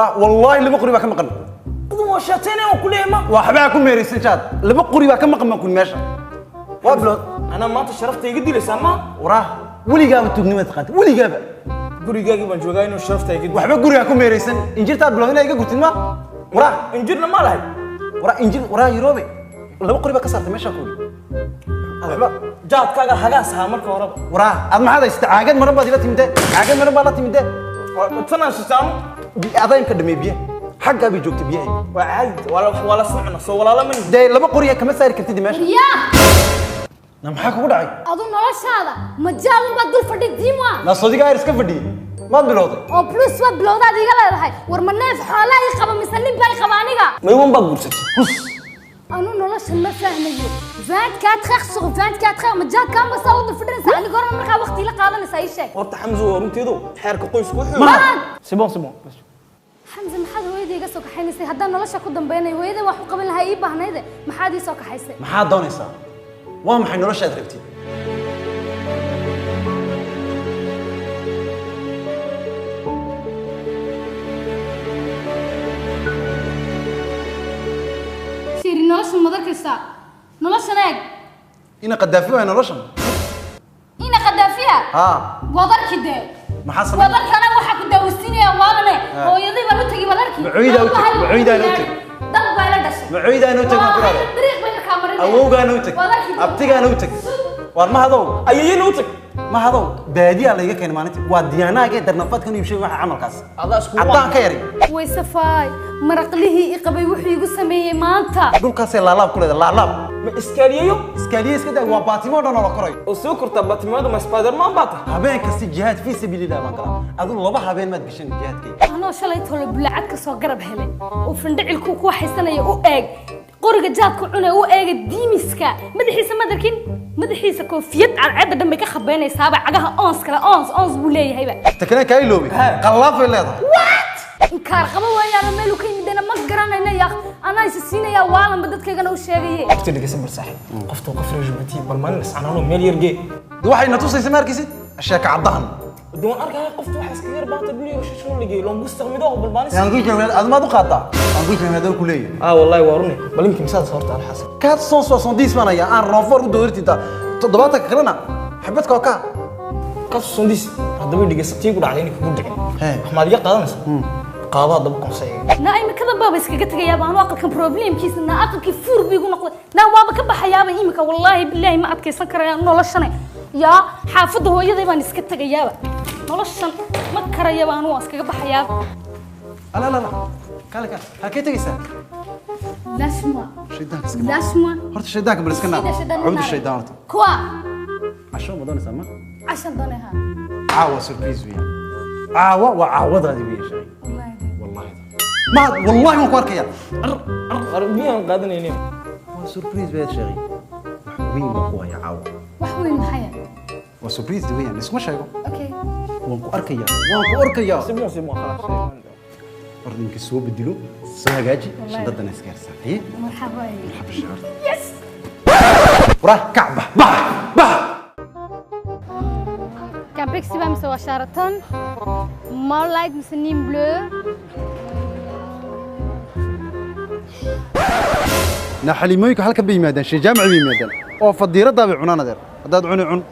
Waraa, wallaahi laba qori baa ka maqan. Waa shaatayna waan ku leeyahay ma. Waxbaa ku meeraysan jaad. Laba qori baa ka maqan baan kun meesha. Waa bilood. Anaa maanta sharafta iga dilaysaa ma? Waraa, weligaaba tuugnimada taqaanta, weligaaba. Gurigaagii baan joogaa inuu sharafta iga dilo. Waxba gurigaa ku meeraysan. Injirtaad bilood inaa iga gurtid ma? Waraa. Injirna ma lahay. Waraa injir, waraa Yuroobe. Laba qori baa ka saartay meesha kuuli. Waxba jaadkaaga hagaas ahaa marka horeba. Waraa, aad maxaad haysata? Caagad maran baad ila timide. Caagad maran baad la timide. Tanaan shisaamo. Adaa imka dhamay biyaha. Xaggaa bay joogtay biyaha. Waa caadi, waa la socona soo walaala mani. Dee laba qoriya kama saari kartid meesha. Yaa. Na maxaa kugu dhacay? Adu noloshaada majaal unbaad dul fadhi diimwa. Na sodiga ayr iska fadhiyey. Maad bilowday? Oo plus waad bilowdaad iga leedahay. War ma neef xoolaa ii qaba mise nin baa ii qaba aniga? Maywan baad guursatay. Hus. Anu noloshan ma fahmayo. 24 heures sur 24 heures majaadkaan baa saa u dul fadhinaysaa. Aniga horena markaa waqti ila qaadanaysaa ii sheeg. Horta Xamza waa runteedu xeerka qoysku wuxuu. Maad. C'est bon, c'est bon. Xamse, maxaad hooyadii iga soo kaxaynaysay? Haddaan nolosha ku dambaynayo hooyadii wax u qaban lahaa ii baahnayde, maxaad ii soo kaxaysay? Maxaad doonaysaa? Waa maxay noloshaad rabtid? Shiri, noloshan maad arkaysaa? Noloshan eeg. Ina Qadaafi waay noloshan. Ina Qadaafiya? Haa. Waad arki dee. Maxaa samay? Waad arki, anaa waxaa ku daawasiinaya waalane. Hooyadii baan u tegi, waad arki. Macoydaa u tegi, macoydaana u tegi. Dad baa ila dhashay. Macoydaana u tegi baan ku idhaahdaa. Dariiq bay markaa marinaya. Awowgaana u teg. Waad arki dee. Abtigaana u teg. Waar ma hadow. Ayayina u tag. Ma hadow. Baadiyaa layga keenay maalintii. Waa diyaanaagee darnafaadkan u iibshay waxa camalkaas. Adaa isku Caddaan ka yari. Way safaay maraqlihii i qabay wuxuu igu sameeyey maanta. Dhulkaasay laalaab ku leedahay, laalaab. Ma iskaaliyeyo? Iskaaliye iska daa, waa baatimo dhan oo la korayo. Oo soo kortaa baatimada ma Spiderman baa tahay? Habeen kasta jihaad fii sabiilillah baan galaa. Adigu laba habeen maad gashan jihaadkayga. Anoo shalay tolo bulacad ka soo garab helay oo findhicilku ku haysanaya u eeg qoriga jaadku cunay u eega diimiska madaxiisa madarkin madaxiisa koofiyad cadceedda dhan bay ka khabeynaysaaba cagaha oons kale oons oons buu leeyahayba. Ta kale kaa iloobay. Qallaafay leedahay. Inkaar qaba waayaaba meeluu ka yimidana ma garanayna yaa anaa isa siinayaa waalanba dadkaygana u sheegaye. Waqti dhegeysan bar saaxiib. Qofta qof reer bal maalin iscanaano meel yar gee. Dee waxay na tusaysa ma arkaysid? Sheeka caddahan. Dee waan arkayaa qofta waxa iska yar baata dhul yar shisho ligay longusta mido bal maalin. Yaan ku jeedaa, aad maad u qaataa? Aan ku jeedaa ku leeyahay. Ah wallahi waa runi. Bal imkii misaad horta alxasan. 470 baan hayaa, aan renfort u doorirtinta. 70 kalena xabad kooka. 470 haddaba dhegeysatii ku dhacday inay kugu dhicin. Wax maad iga qaadanaysaa? Qaado haddaba konseyga. Na imikadan baaba iskaga tegayaaba anu aqalkan problemkiisa na aqalkii fuur buu igu noqday na waaba ka baxayaaba imika wallaahi bilaahi ma adkaysan karaya noloshane yaa xaafadda hooyaday baan iska tegayaaba noloshan ma karayaba anu waan iskaga baxayaaba. Ala ala ala. Kale kale. Halkee tegaysaa? Lashma. Shaydaanka iska naar. Lashma. Horta shaydaanka bal iska naar. Sida shaydaan Cuudu shaydaan horta. Kuwa Casho ma doonaysaa ma? Cashan doonayaa. Caawa surprise weeyaan. Caawa waa caawadaadii weeyaan shay. Wallaahi. Wallahi. Ma wallahi waan ku arkayaa. War miyaan qaadanaynin? Waa surprise weeyaan sheegay. Wax weyn baan ku hayaa caawa. Wax weyn maxay? Waa surprise weeyaan, iskuma sheego. Okay. Waan ku arkayaa. Waan ku arkayaa. C'est bon, c'est bon, خلاص. Horta ninka soo bedelo, soo hagaaji, shandadana iska yarsaa. Haye? Marxaba. Marxaba sheegay horta. Yes. Waraa kac bax bax bax. Campexi baa mise waa Sheraton? Moonlight mise Nîmes Bleu? Na xalimooyinku halkan bay yimaadaan, shay jaamac bay yimaadaan oo fadiiraddaa bay cunaan adeer. Haddaad cuni cun.